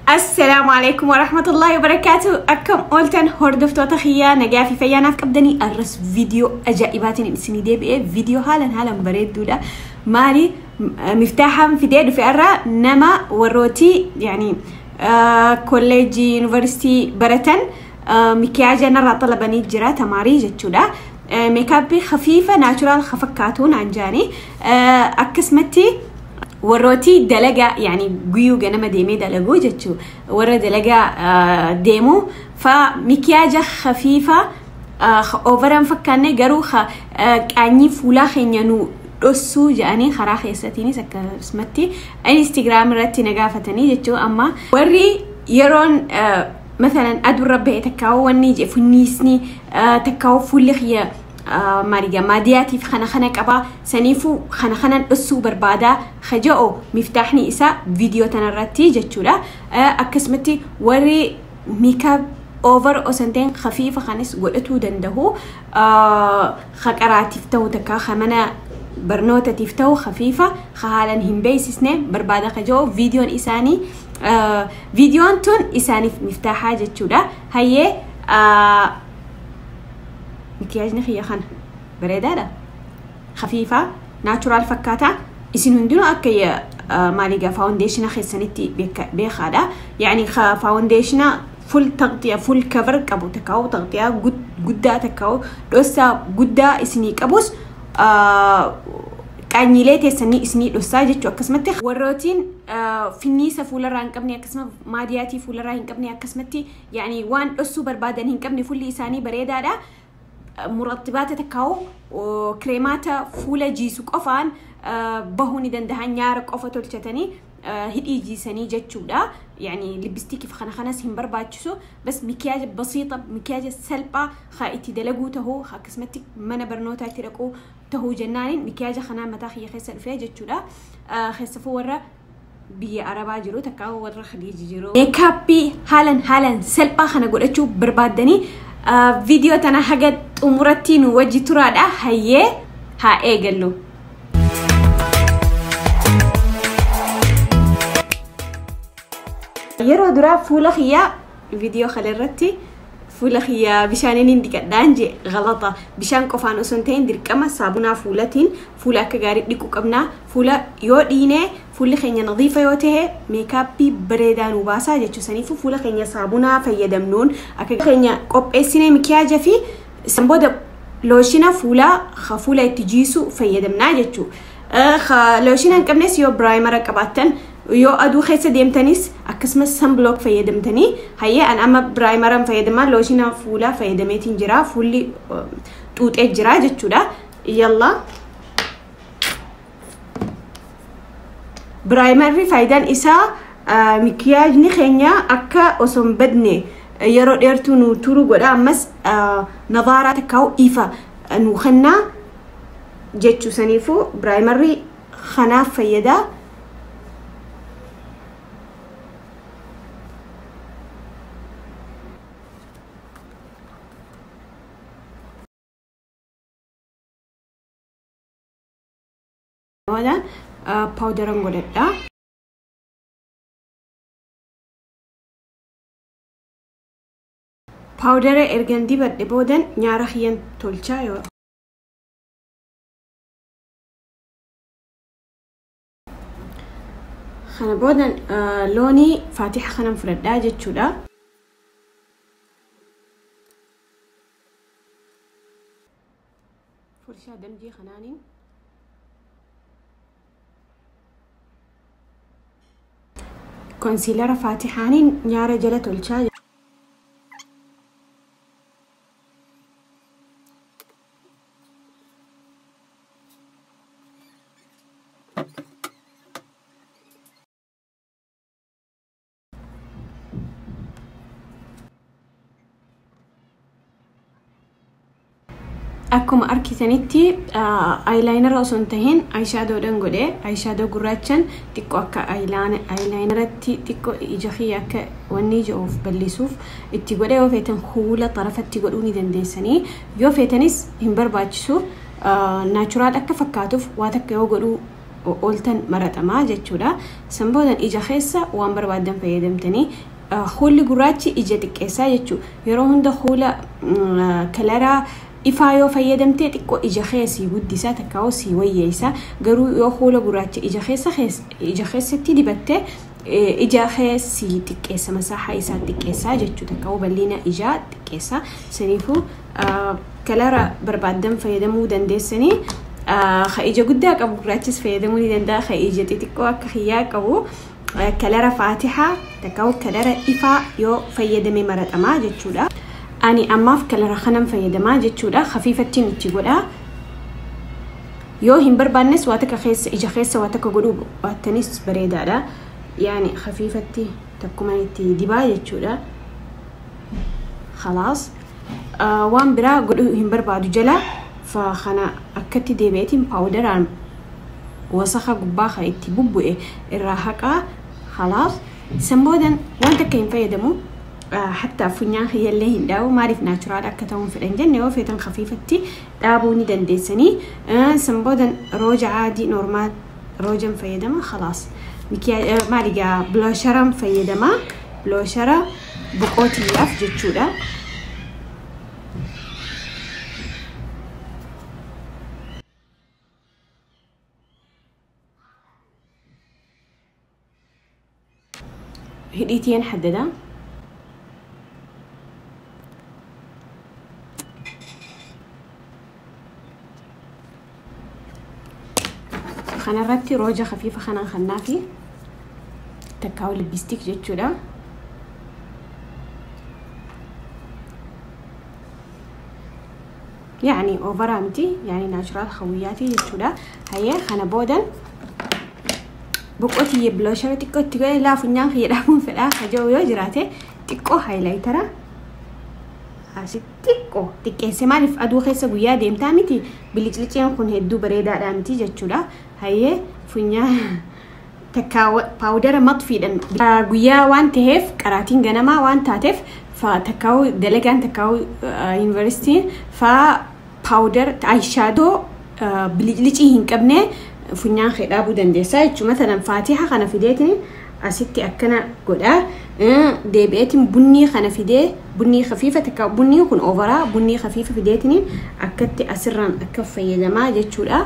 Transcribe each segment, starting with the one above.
Assalaamu alaikum warahmatullahi wabarakaatu. Akkam ooltan hordoftoota kiyyaa, nagaa fi fayyaanaaf qabdanii? Arras viidiyoo ajaa'ibaatiin isinii deebi'ee, viidiyoo haalan haalan bareedduudha. Maali miftaahaan fidee dhufe irraa? Nama warrootii yani kolleejii yuunivarsiitii baratan mikiyaaja narraa xalabanii jira, tamaarii jechuudha. Makeup khafiifa natural fakkaatu naan jaanii, akkasumatti warrootii dalagaa yani guyyuu ganama deemee dalaguu jechuu, warra dalagaa deemu fa mikiyaaja khafiifa overan fakkaanne garuu qaanyii fuulaa keenya nu dhossuu jedhanii karaa keessatiinis akkasumatti Instagram irratti na gaafatanii jechuu. Amma warri yeroon مثلا adurra bahe takkaawoo wanni funniisni takkaawoo fuulli kiyya maaliga maadiyaatiif kana kana qabaa, saniifuu kana kanan dhossuu barbaadaa kaja'o, miftaaxni isaa viidiyoo tanarratti jechuudha. Akkasumatti warri makeup over osoo hin ta'in khafiifa kanis godhatuu danda'u, qaraatiif ta'u takka mana barnootatiif ta'u, khafiifa haalan hin beeksisne barbaada kaja'o, viidiyoon isaanii viidiyoon tun isaaniif miftaaxaa jechuudha. Hayyee, mikiyaajni kiyya kana bareedaadha. Khafiifa natural fakkaata. Isin hundinuu akka maaligaa foundation keessanitti beekaadha. Yani foundation full تغطية full cover qabu takkaa'u تغطية guddaa takkaa'u dhossaa guddaa isinii qabus qaanyilee teessanii isinii dhossaa jechuu. Akkasumatti warrootiin finniisa fuularraa hin qabne, akkasuma maadiyaatii fuularraa hin qabne, akkasumatti yani waan dhossuu barbaadan hin qabne, fuulli isaanii bareedaadha. Murattibaata takkaa'u kireemaata fuula jiisu qofaan bahuu ni dandahan, nyaara qofa tolchatanii hidhii jiisanii jechuudha. Yani lipstick kana kanas hin barbaachisu. Bas mikiyaaja basiixa, mikiyaaja salphaa haa itti dalaguu tahuu, akkasumatti mana barnootaa itti dhaquu tahuu jennaaniin mikiyaaja kanaa mataa kiyya keessa dhufee jechuudha. Keessafuu warra biyya Arabaa jiru takka warra Khaliiji jiru. Makeup haalan haalan salphaa kana godhachuu barbaaddanii viidiyoo tana haga xumuratti nu wajji turaadha. Hayyee, haa eegallu. Yeroo duraa fuula kiyyaa viidiyoo kana irratti fuula kiyyaa bishaaniin hin dhiqadhaan jee galata. Bishaan qofaan osoo hin ta'in dirqama saabunaa fuulatiin fuula akka gaarii dhiquu qabnaa. Fuula yoo dhiinee fuulli keenya nadiifa yoo ta'e makeup bareedaa nu baasaa jechuu. Saniifuu fuula keenya saabunaa fayyadamnuun akka keenya qopheessinee mikiyaaja fi san booda lotion fuulaa fuula itti jiisu fayyadamnaa jechuu. Lotion hin qabnes yoo primer qabaattan, yoo aduu keessa deemtanis akkasumas sunblock fayyadamtanii. Hayyee, an amma primeran fayyadamaa, lotion fuulaa fayyadameetiin jira, fuulli xuuxee jira jechuudha. Yallaa, primerri faayidaan isaa mikiyaajni keenya akka osoo hin badne yeroo dheertuu nu turu godha, ammas nadaaraa takkaa'u ifa nu kennaa jechuu. Saniifuu primerri kanaaf fayyada. Booda powderan godhadha. Powdera ergan dibadhe boodan nyaara kiyyan tolchaa yoo. Kana boodan loonii faatiha kanan fudhadhaa jechuudha. Furshaa damjii kanaaniin concealer faatihaaniin nyaara jala tolchaa. Akkuma arkitanitti eyeliner osoo hin tahin eyeshadowdhaan godhe. Eyeshadow gurraachan xiqqoo akka eyelineratti xiqqoo ija kiyya akka wanni ija of bal'isuuf itti godhe. Yoo feetan kuula xarafatti godhuu ni dandeessanii, yoo feetanis hin barbaachisu. Natural akka fakkaatuuf waa takka yoo godhuu ooltan maratamaa jechuudha. San boodan ija keessa waan barbaadan fayyadamtanii kuulli gurraachi ija xiqqeessaa jechuudha. Yeroo hunda kuula kalaraa ifaa yoo fayyadamtee xiqqoo ija keessi guddisaa takkaa'u si wayyeessa. Garuu yoo kuula gurraacha ija keessatti dibattee ija keessi xiqqeessa masaahaa isaa xiqqeessaa jechuudha. Takkaa'u bal'ina ijaa xiqqeessa. Saniifuu kalara barbaadan fayyadamuu dandeessanii. Ija guddaa qabu gurraachis fayyadamuu ni danda'a. Ija xixiqqoo akka xiyyaa qabu kalara faatihaa takkaa'u kalara ifaa yoo fayyadame maratamaa jechuudha. Ani ammaaf kalara kanan fayyadamaa jechuudha. Khafiifattiin itti godhaa. Yoo hin barbaannes waa takka keessa ija keessa waa takka godhuu baattanis bareedaadha. Yaani khafiifatti takkuma itti dibaa jechuudha. Khalaas waan biraa godhuu hin barbaadu jala fa kana akkatti deebi'eetiin paawudaraan wasakha gubbaa kan itti bubbu'e irraa haqaa. Khalaas san boodan waan takka hin fayyadamu. Hatta funyaan kiyyallee hin dhaabu maaliif naachuraal akka ta'uun fedhan jenne yoo feetan khafiifatti dhaabuu ni dandeessanii. San boodan rooja caadii normaal roojan fayyadama. Khalaas maaligaa biloosharan fayyadama bilooshara boqootiyyaaf jechuudha. Hidhiitiin haddada. Kanarratti rooja khafiifa kanaan kannaa fi takkaa'u lippistiik jechuudha. Yani overaa miti yani naachuraal hawwiyyaatii jechuudha. Hayyee kana boodan boqotiyye bilooshara xiqqoo itti godhe laa funyaan kiyya dhaabuun fedhaa kaja'u yoo jiraate xiqqoo haayilaayitara asitti xiqqoo xiqqeesse maaliif aduu keessa guyyaa deemtaa miti bilicliceen kun hedduu bareedaadha miti jechuudha. Hayyee funyaan takka paawudara maxfiidhaan guyyaa waan ta'eef qaraatiin ganamaa waan taateef fa takkaa'u dalagaan takkaa'u yuunivarsiitiin fa paawudar ayishaadoo biliclicii hin qabne funyaan kee dhaabuu dandeessaa jechuudha. Matalan faatiha kana fideetiin asitti akkana godhaa. Deebi'eetiin bunnii kana fidee bunnii khafiifa takka bunniin kun overaa bunnii khafiifa fideetiin akkatti asirraan akka fayyadamaa jechuudha.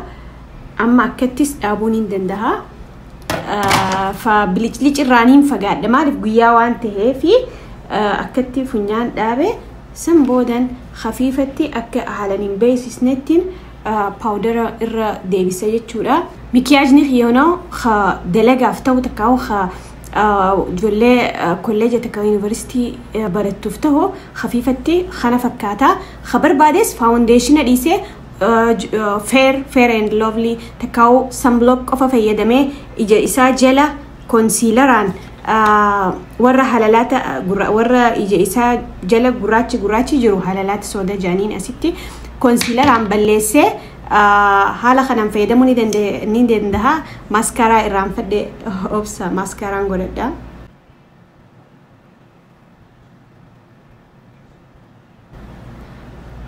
Amma akkattis dhaabuun hin danda'a. Fa biliclicirraaniin fagaadha maaliif guyyaa waan ta'eefi akkatti funyaan dhaabe san boodan khafiifatti akka haalan hin beeksisnettiin paawudara irra deebisa jechuudha. Mikiyaajni yoonoo dalagaaf ta'u takkaa'u ijoollee kolleeja takka yuunivarsiitii barattuuf ta'u khafiifatti kana fakkaata. Ka barbaades faawundeeshina dhiisee fair and lovely takkaa'u sunblock qofa fayyadamee ija isaa jala konsiilaraan warra halalaata warra ija isaa jala gurraachi gurraachi jiru halalaata sooda jaaniin asitti konsiilaraan balleessee haala kanaan fayyadamuu ni danda'a. Maaskaaraa irraan fadhe obsa maaskaaraan godhadha.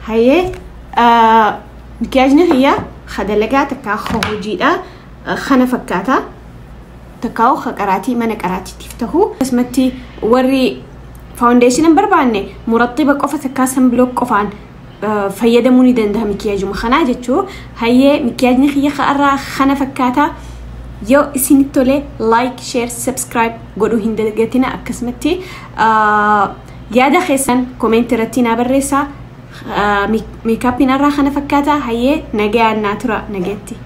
Hayyee mikiyaajni kiyya dalagaa takkaa hojiidha kana fakkaata. Takkaa'u qaraatii mana qaraatiitiif ta'u. Akkasumatti warri faawundeeshina hin barbaanne muraxiba qofa takkaa sunblock qofaan fayyadamuu ni danda'a mikiyaajuma kanaa jechuu. Hayyee mikiyaajni kiyya irraa kana fakkaata. Yoo isinitti tole like, share, subscribe godhuu hin dagatina. Akkasumatti yaada keessan koomenti irratti naa barreessaa. Meekaappiin irraa kana fakkaata. Hayyee nagayaan naa tura nagaatti.